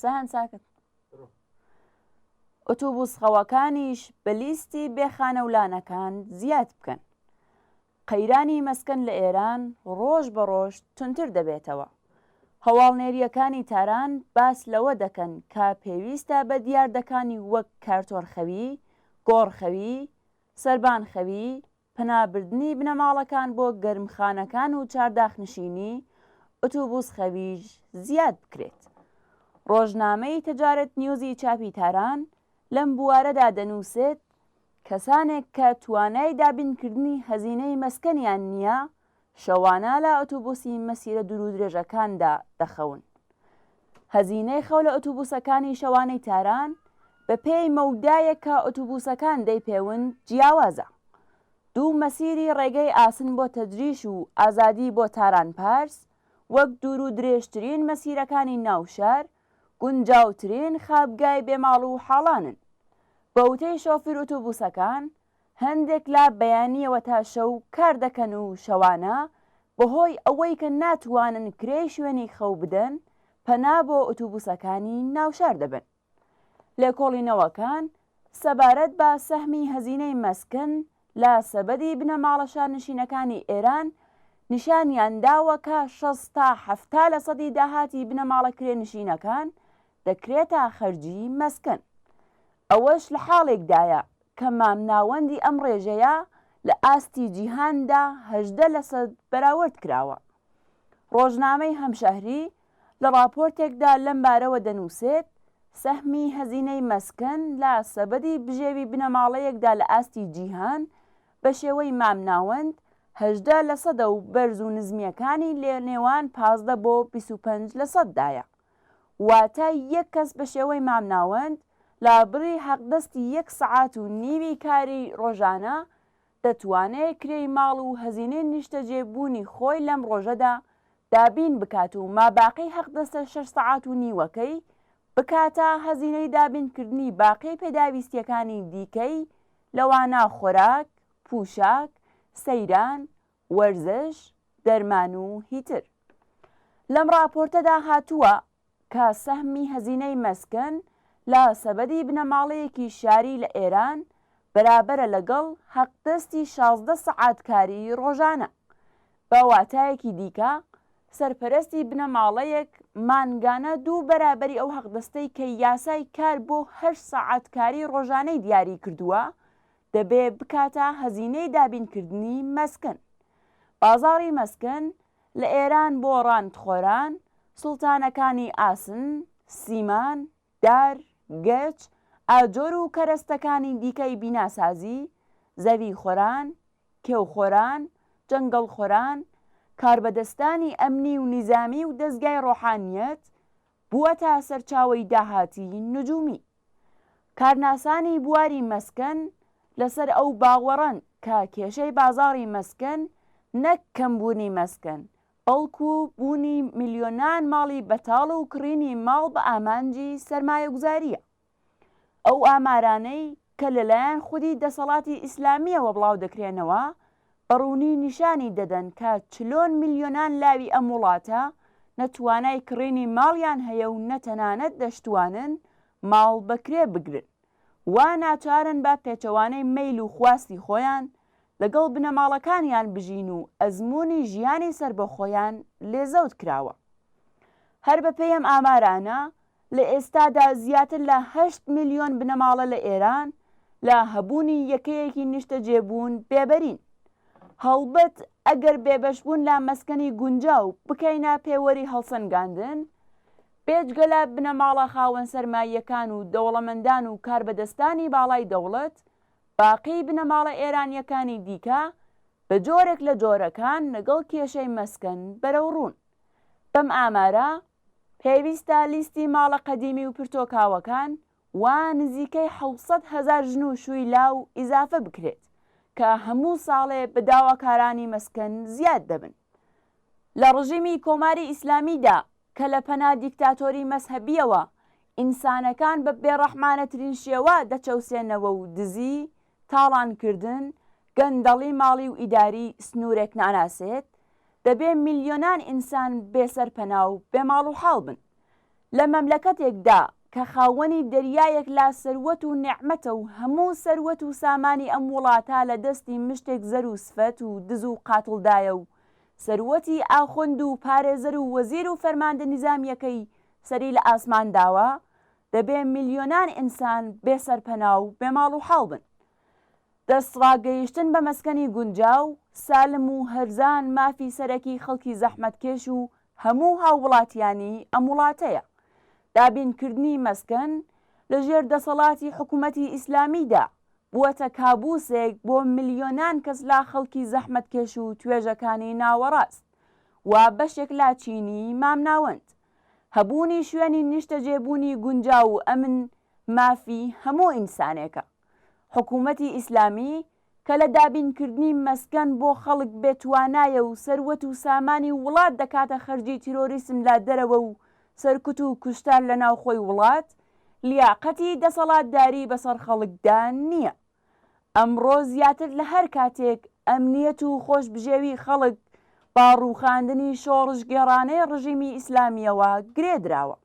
سەهەند ساکت. ئۆتوبوسخەوەکانیش بە لیستی بێخانەولانەکان زیاد بکەن. قەیرانی مەسکەن لە ئێران ڕۆژ بە ڕۆژ توندتر دەبێتەوە. هەواڵنێرییەکانی تاران باس لەوە دەکەن کە پێویستە بە دیاردەکانی وەک کارتۆنخەوی، گۆڕخەوی، سەربانخەوی، پەنابردنی بنەماڵەکان بۆ گەرمخانەکان و چارداخنشینی، ئوتوبوسخەویش زیاد بکرێت. ڕۆژنامەی تەجارەت نیوزی چاپی تاران لەم بوارەدا دەنووسێت، کەسانێک کە توانای دابینکردنی هەزینەی مەسکەنیان نییە، شەوانە لە ئۆتوبوسی مەسیرە دوورودرێژەکاندا دەخەون. هەزینەی خەو لە ئۆتوبوسەکانی شەوانەی تاران بەپێی مەودایەک کە ئۆتوبوسەکان دەیپێون جیاوازە. دوو مەسیری ڕێگەی ئاسن بۆ تەجریش و ئازادی بۆ تاران پارس وەک دوورودرێژترین مەسیرەکانی ناو شار گونجاوترین خابگای بێ ماڵ و حاڵانن. بە وتەی شۆفیر ئوتوبوسەکان، هەندێک لە بەیانییەوە تا شەو کار دەکەن و شەوانە بەهۆی ئەوەی کە ناتوانن کرێی شوێنی خەو بدەن، پەنا بۆ ئوتوبوسەکانی ناوشار دەبەن. لێکۆڵینەوەکان سەبارەت بە سەهمی هەزینەی مەسکەن لە سەبەدی بنەماڵە شارنشینەکانی ئێران نیشانیان داوە کە 60 تا 70 لەسەدی داهاتی بنەماڵە کرێنشینەکان دەکرێتە خەرجی مەسکەن. ئەوەش لە حاڵێکدایە کە مامناوەندی ئەم ڕێژەیە لە ئاستی جیهاندا 18 لەسەد بەراورد کراوە. ڕۆژنامەی هەمشەهری لە ڕاپۆرتێکدا لەم بارەوە دەنووسێت، سەهمی هەزینەی مەسکەن لە سەبەدی بژێوی بنەماڵەیەکدا لە ئاستی جیهان بە شێوەی مامناوەند 18 لەسەدە و بەرز و نزمییەکانی لە نێوان 15 بۆ 25 لەسەد دایە. واتە یەک کەس بە شێوەی مامناوەند لە بڕی حەقدەستی یەک سەعات و نیوی کاری ڕۆژانە دەتوانێ کرێی ماڵ و هەزینەی نیشتەجێ بوونی خۆی لەم ڕۆژەدا دابین بکات و ماباقی حەقدەستە شەش سەعات و نیوەکەی بکاتە هەزینەی دابین کردنی باقی پێداویستیەکانی دیکەی لەوانە خۆراک، پوشاک، سەیران، وەرزش، دەرمان و هیتر. لەم ڕاپۆرتەدا هاتووە کە سەهمی هەزینەی مەسکەن لە سەبەدی بنەماڵەیەکی شاری لە ئێران بەرابەرە لەگەڵ حەقدەستی 16 سەعات کاری ڕۆژانە. بە واتایەکی دیکە سەرپەرەستی بنەماڵەیەک مانگانە دوو بەرابەری ئەو حەقدەستەی کە یاسای کار بۆ هەشت سەعات کاری ڕۆژانەی دیاری کردووە دەبێ بکاتە هەزینەی دابینکردنی مەسکەن. بازاڕی مەسکەن لە ئێران بۆ ڕانتخۆران، سوڵتانەکانی ئاسن، سیمان، دار، گەچ، ئاجۆر و کەرەستەکانی دیکەی بیناسازی، زەویخۆران، کێوخۆران، جەنگەڵخۆران، کاربەدەستانی ئەمنی و نیزامی و دەزگای ڕۆحانییەت، بووەتە سەرچاوەی داهاتی نجومی. کارناسانی بواری مەسکەن لەسەر ئەو باوەڕەن کە کێشەی بازاڕی مەسکەن نەک کەمبوونی مەسکەن، بەڵکو بوونی ملیۆنان ماڵی بەتاڵ و کڕینی ماڵ بە ئامانجی سەرمایەگوزارییە. ئەو ئامارانەی کە لەلایەن خودی دەسەڵاتی ئیسلامییەوە بڵاودەکرێنەوە، بە ڕوونی نیشانی دەدەن کە چلۆن ملیۆنان لاوی ئەم وڵاتە نە توانای کڕینی ماڵیان هەیە و نە تەنانەت دەشتوانن ماڵ بە کرێ بگرن وا ناچارن بە پێچەوانەی مەیل و خواستی خۆیان لەگەڵ بنەماڵەکانیان بژین و ئەزموونی ژیانی سەربەخۆیان لێ زەوت کراوە. هەر بەپێی ئەم ئامارانە لە ئێستادا زیاتر لە هەشت میلیۆن بنەماڵە لە ئێران لە هەبوونی یەکەیەکی نیشتەجێبوون بێبەرین. هەڵبەت ئەگەر بێبەشبوون لە مەسکەنی گونجاو بکەینە پێوەری هەڵسەنگاندن، بێجگە لە بنەماڵە خاوەن سەرماییەکان و دەوڵەمەندان و کاربەدەستانی باڵای دەوڵەت، باقی بنەماڵە ئێرانییەکانی دیکە بە جۆرێک لە جۆرەکان لەگەڵ کێشەی مەسکەن بەرەوڕوون. بەم ئامارە، پێویستە لیستی ماڵە قەدیمی و پرتۆکاوەکان وا نزیکەی 700 هەزار ژن و شووی لاو ئیزافە بکرێت کە هەموو ساڵێ بە داواکارانی مەسکەن زیاد دەبن. لە ڕژیمی کۆماری ئیسلامیدا کە لە پەنا دیکتاتۆری مەزهەبییەوە ئینسانەکان بە بێڕەحمانەترین شێوە دەچەوسێنەوە و دزی، تاڵانکردن، گەندەڵی ماڵی و ئیداری سنوورێک ناناسێت، دەبێ میلیۆنان ئینسان بێ سەرپەنا و بێ ماڵ و حاڵ بن. لە مەملەکەتێکدا کە خاوەنی دەریایەک لە سەروەت و نیعمەتە و هەموو سەروەت و سامانی ئەم وڵاتە لە دەستی مشتێک زەر و سفەت و دز و قاتڵدایە و سەروەتی ئاخوند و پارێزەر و وەزیر و فەرماندە نیزامییەکەی سەری لە ئاسمان داوە، دەبێ میلیۆنان ئینسان بێ سەرپەنا و بێ ماڵ و حاڵ بن. دەستڕاگەیشتن بە مەسکەنی گونجاو، سالم و هەرزان مافی سەرەکی خەڵکی زەحمەتکێش و هەموو هاووڵاتیانی ئەم وڵاتەیە. دابینکردنی مەسکەن لە ژێر دەسەڵاتی حکوومەتی ئیسلامیدا بووەتە کابووسێک بۆ ملیۆنان کەس لە خەڵکی زەحمەتکێش و توێژەکانی ناوەڕاست و بەشێک لە چینی مامناوەند. هەبوونی شوێنی نیشتەجێبوونی گونجاو و ئەمن مافی هەموو ئینسانێکە. حکوومەتی ئیسلامی کە لە دابینکردنی مەسکەن بۆ خەڵک بێ توانایە و سەروەت و سامانی وڵات دەکاتە خەرجی تیرۆریسم لە دەرەوە و سەرکوت و کوشتار لە ناوخۆی وڵات، لیاقەتی دەسەڵاتداری بەسەر خەڵکدا نییە. ئەمڕۆ زیاتر لە هەر کاتێک ئەمنیەت و خۆشبژێوی خەڵک بە ڕووخاندنی شۆڕشگێڕانەی ڕژیمی ئیسلامییەوە گرێ دراوە.